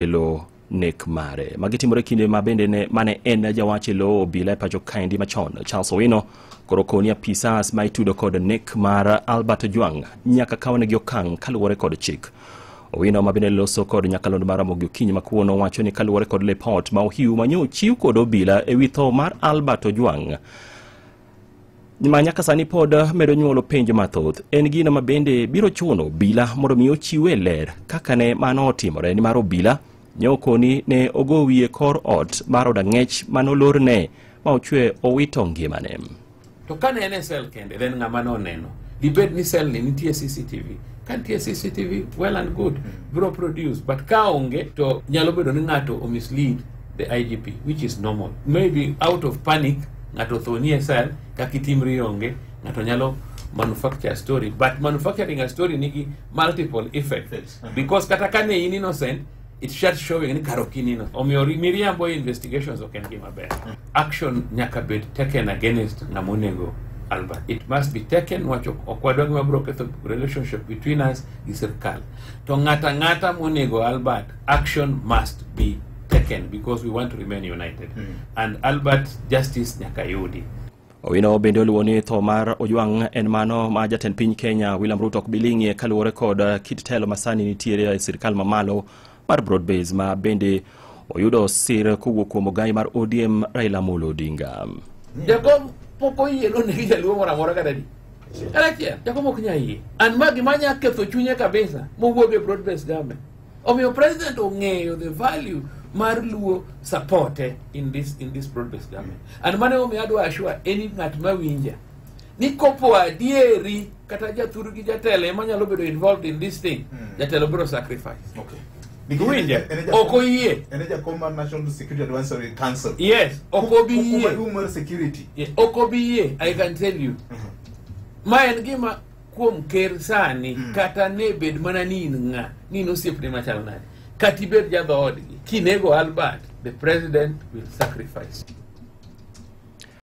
Kelo nek mare. Magi timore kinde ma bende ne mane en jawach e lo obila e pacho kaendi machon Charles Owino koro koni apisas ma itudo kod nek mar Albert Ojwang nyaka kawnegi okang' kaluwore kod chik. Owino ma bende loso kod nyakalondo mar Ramogi Okinyi ma kawuono wacho ni kaluwore kod lipot ma ohiu manyo ochiw kod obila ewi tho mar Albert Ojwang ma nyaka sani pod medo nyuolo penjo mathoth en gino ma bende biro chuno obila mondo mi ochiwe ler kaka ne mano otimore, nimar obila ne okoni ne ogo wiye kor ot mar od ang'ech manolorne ma ochwe owito ngimane. To kane en e cell kende, then ng'ama noneno dibed ni cell ni nitie CCTV. Ka nitie CCTV, well and good, biro produce, but ka onge to nyalo bedo ni ng'ato o mislead the IGP, which is normal. Maybe out of panic ng'ato otho ni e cell, kaka itimri onge, ng'ato nyalo manufacture a story, but manufacturing a story nigi multiple effects, because kata ka ne in innocent, it starts showing ni kar ok in innocent. Omiyo miriambo e investigations ok en gima ber. Action nyaka bed taken against ng'ama onego Albert. It must be taken. Wach ok wadwa gima biro ketho relationship between us gi sirkal. To ng'ata ng'ata monego Albert, action must be taken, because we want to remain united and Albert justice nyaka yudi. Owino bende oluwo ni tho mar Ojwang en mano ma jatend piny Kenya William Ruto ok biling'ie kaluwore kod kit telo masani nitiere e sirkal mamalo mar broad base ma bende oyudo sir kowuok kuom ogai mar ODM Raila Amolo Odinga. Jakom pok oyie nonegi jaluo moro amora kata di kata achiel. Jakom ok nyal yie an ma gima nya ketho chunye kabisa mowuok e broad based government. Omiyo president ong'eyo the value mar Luo support in this broad based government, and mano emomiyo adwa assure any ng'at mawinja ni kopo adieri kata jathuru gi jatelo ema nyalo bedo involved in this thing, jatelo biro sacrifice. Iwinje? Ok oyie. En e jakom mar National Security Advisory Council. Yes, ok obi yie. Maduong' mar security. Yeah, ok obi yie. I can tell you, ma en gima kuom ker sani, kata ne bed mana ni in ng'a, ni in osiepne machal nade, kata ibed jadhoodgi, kinego Albert, the president will sacrifice.